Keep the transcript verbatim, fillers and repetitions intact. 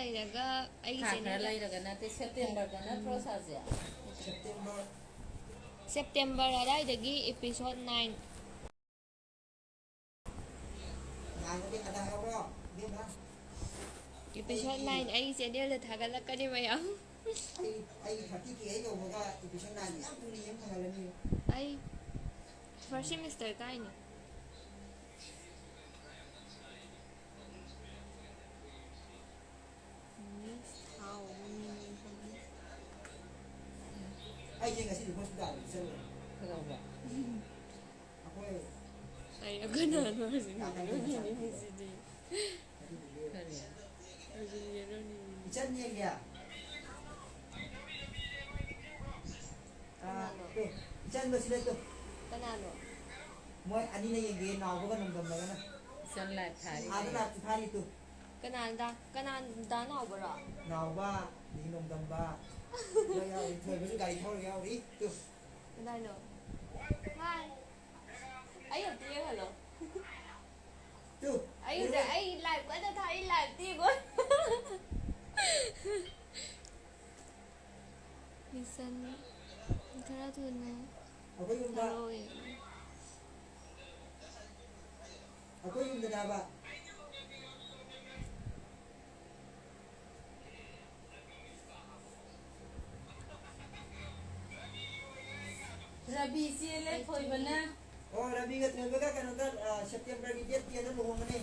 ꯂꯩꯔꯒ ꯑꯩꯒꯤ ꯊꯥ ꯈꯔ channel ꯂꯩꯔꯒ ꯅꯠꯇꯦ, ꯁꯦꯞꯇꯦꯝꯕꯔꯗ ꯅꯠꯇ꯭ꯔꯣ ꯁꯥꯔꯁꯦ? ꯁꯦꯞꯇꯦꯝꯕꯔ ꯁꯦꯞꯇꯦꯝꯕꯔ ꯑꯗꯥꯏꯗꯒꯤ episode nine. ꯉꯥꯏꯕꯗꯤ ꯀꯗꯥꯏ ꯌꯧꯔꯣ? ꯏꯕꯦꯝꯃ, Episode nine ꯑꯩꯒꯤ channelꯗ ꯊꯥꯒꯠꯂꯛꯀꯅꯤ ꯃꯌꯥꯝ. ꯑꯩ ꯑꯩ thirty K ꯌꯧꯕꯒ episode nine ꯌꯥꯝ ꯊꯨꯅ ꯌꯦꯡ ꯐꯪꯍꯜꯂꯅꯤ. ꯑꯩ first semester ꯀꯥꯏꯅꯤ. Miss Thao. ꯑꯩꯁꯦ ꯉꯁꯤꯗꯤ hospitalꯗ ꯆꯠꯂꯨꯔꯦ꯫ ꯀꯩꯗꯧꯕ? ꯑꯩꯈꯣꯏ ꯑꯩ ꯑꯩꯈꯣꯏ ꯅꯍꯥꯟ ꯍꯧꯖꯤꯛ ꯅꯤꯡꯁꯤꯡꯉꯤꯁꯤꯗꯤ. ꯑꯗꯨꯗꯨꯒꯤ ꯀꯔꯤ? ꯍꯧꯖꯤꯛ ꯌꯦꯡꯉꯣ. ꯏꯆꯟ ꯌꯦꯡꯒꯦ꯫ ꯑꯥ, ꯇꯨ, ꯏꯆꯟꯗꯣ ꯁꯤꯗ ꯇꯨ꯫ ꯀꯅꯥꯅꯣ? ꯃꯣꯏ ꯑꯅꯤꯅ ꯌꯦꯡꯒꯦ, ꯅꯥꯎꯕꯒ ꯅꯣꯡꯗꯝꯕꯒꯅ꯫ ꯏꯆꯟ live ꯊꯥꯔꯤ. ꯑꯥꯗ live ꯊꯥꯔꯤ ꯇꯨ꯫ ꯀꯅꯥꯗ? ꯀꯅꯥ? ꯗꯥ ꯅꯥꯎꯕꯔꯣ? ꯅꯥꯎꯕ, ꯑꯗꯒꯤ ꯅꯣꯡꯗꯝꯕ꯫ ꯂꯣꯏ ꯌꯥꯎꯔꯤ꯫ ꯊꯣꯏꯕꯁꯨ ꯒꯥꯔꯤ ꯊꯧꯔꯒ ꯌꯥꯎꯔꯤ ꯇꯨ꯫ ꯀꯗꯥꯏꯅꯣ? ꯍꯥꯏ. ꯑꯩ ꯑꯝꯇ ꯌꯦꯡꯍꯜꯂꯣ. ꯇꯨ꯫ ꯑꯩ ꯍꯧꯖꯤꯛ ꯑꯩ live ꯀꯟꯅ ꯊꯥꯔꯤ, live ꯇꯤꯒꯣ. ꯂꯤꯁꯟ ꯈꯔ ꯊꯨꯅ ꯑꯩꯈꯣꯏ ꯌꯨꯝꯗ꯫ ꯊꯥꯔꯛꯑꯣ. ꯑꯩꯈꯣꯏ ꯌꯨꯝꯗꯅꯦꯕ꯫ ꯔꯕꯤ ꯆꯦꯜꯂꯦ ꯊꯣꯏꯕꯅ꯫ ꯑꯣ, ꯔꯕꯤꯒ ꯊꯣꯏꯕꯒ ꯀꯩꯅꯣꯗ, ꯑ, ꯁꯦꯞꯇꯦꯝꯕꯔꯒꯤ date tenꯗ ꯂꯨꯍꯣꯡꯒꯅꯤ꯫